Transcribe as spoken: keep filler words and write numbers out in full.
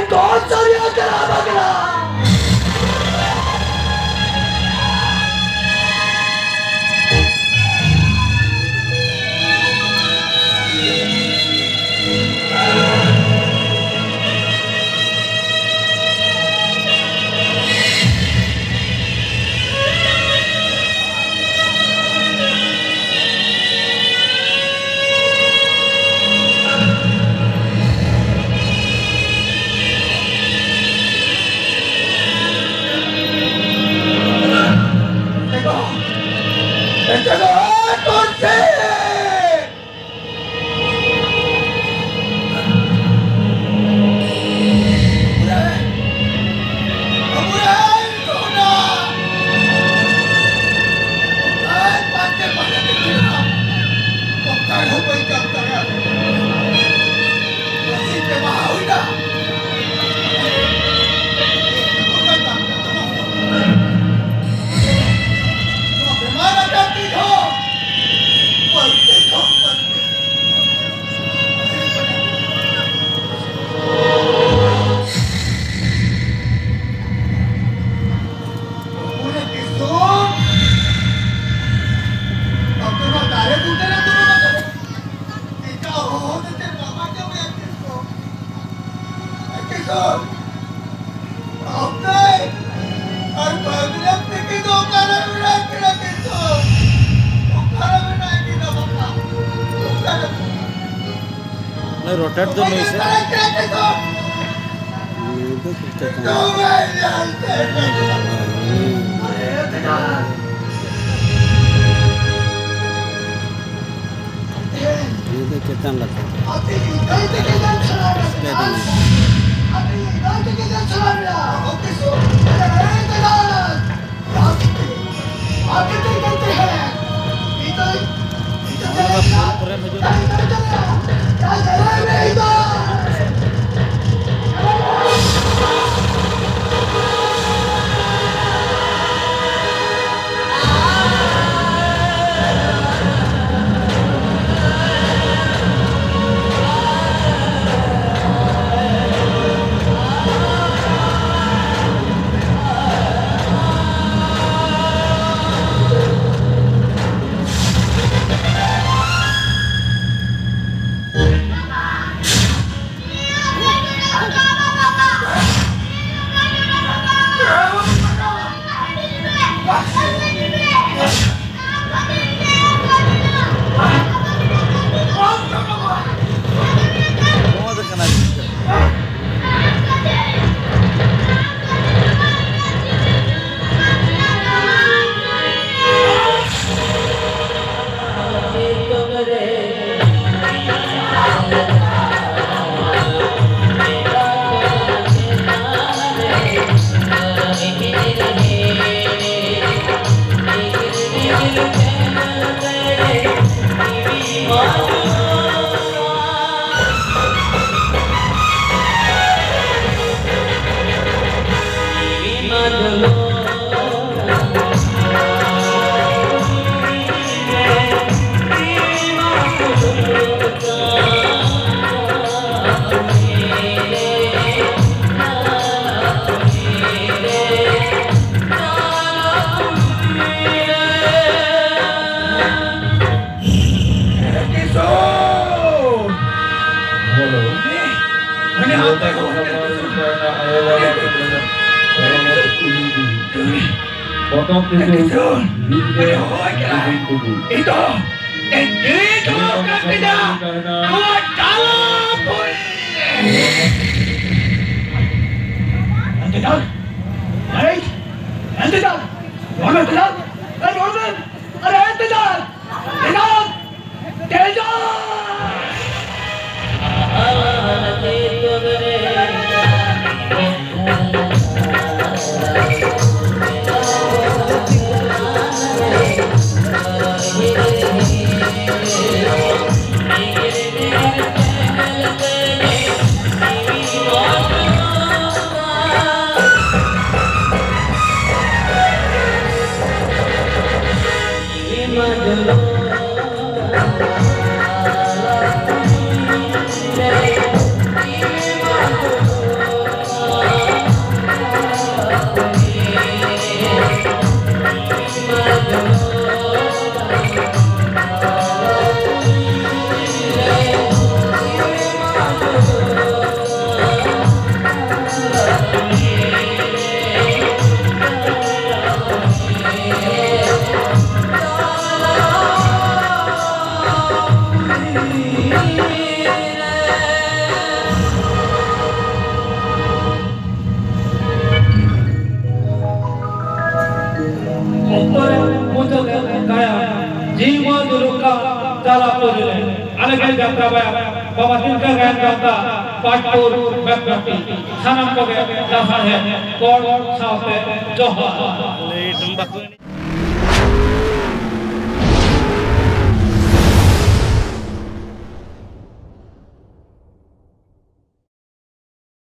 कौन सा रियाज चला बगला? ᱱᱩᱭ ᱨᱳᱴᱮᱴ ᱫᱚ ᱱᱩᱭ ᱥᱮ? ᱱᱩᱭ ᱫᱚ ᱪᱮᱫ ᱠᱟᱱᱟ? ᱱᱩᱭ ᱫᱚ ᱪᱮᱛᱟᱱ ᱞᱟᱛᱟᱨ᱾ ᱪᱤᱠᱟᱹᱭ ᱫᱟᱭ ᱱᱩᱭ? ᱦᱚᱴᱚᱜ ᱛᱮᱠᱚ ᱵᱤᱨ ᱨᱮ ᱦᱩᱭ ᱠᱟᱱᱟ᱾ ᱤᱧ ᱫᱚ ᱮᱠᱤ ᱫᱚ ᱠᱟᱹᱯᱤᱫᱟ ᱱᱚᱣᱟ ᱰᱟᱞᱟ ᱯᱩᱨᱤ᱾ ᱮᱱᱛᱮ ᱫᱚ, ᱮᱭ, ᱮᱱᱛᱮ ᱫᱚ, ᱱᱚᱰᱮ ᱫᱚ, ᱮᱭ, ᱱᱚᱰᱮ, ᱟᱨᱮ ᱮᱱᱛᱮ ᱫᱚ, ᱮᱱᱟᱝ ᱚᱠᱛᱚ ᱨᱮ ᱢᱩᱪᱟᱹᱫ ᱮᱱ ᱜᱟᱭᱟᱱ ᱡᱤᱣᱤ ᱢᱟ ᱫᱩᱞᱩᱠᱟ ᱛᱟᱞᱟ ᱯᱩᱨᱤ ᱨᱮ᱾ ᱟᱞᱮ ᱜᱮ ᱡᱟᱛᱨᱟ ᱵᱟᱭᱟ ᱵᱟᱵᱟ ᱛᱤᱞᱠᱟᱹ ᱜᱟᱭᱟᱱ ᱜᱟᱶᱛᱟ ᱯᱟᱸᱪᱯᱩᱨ ᱵᱮᱠᱯᱟᱴᱤ᱾ ᱥᱟᱱᱟᱢ ᱠᱚᱜᱮ ᱞᱟᱥᱟᱲᱦᱮᱫ ᱠᱚᱲ ᱥᱟᱶᱛᱮ ᱡᱚᱦᱟᱨ᱾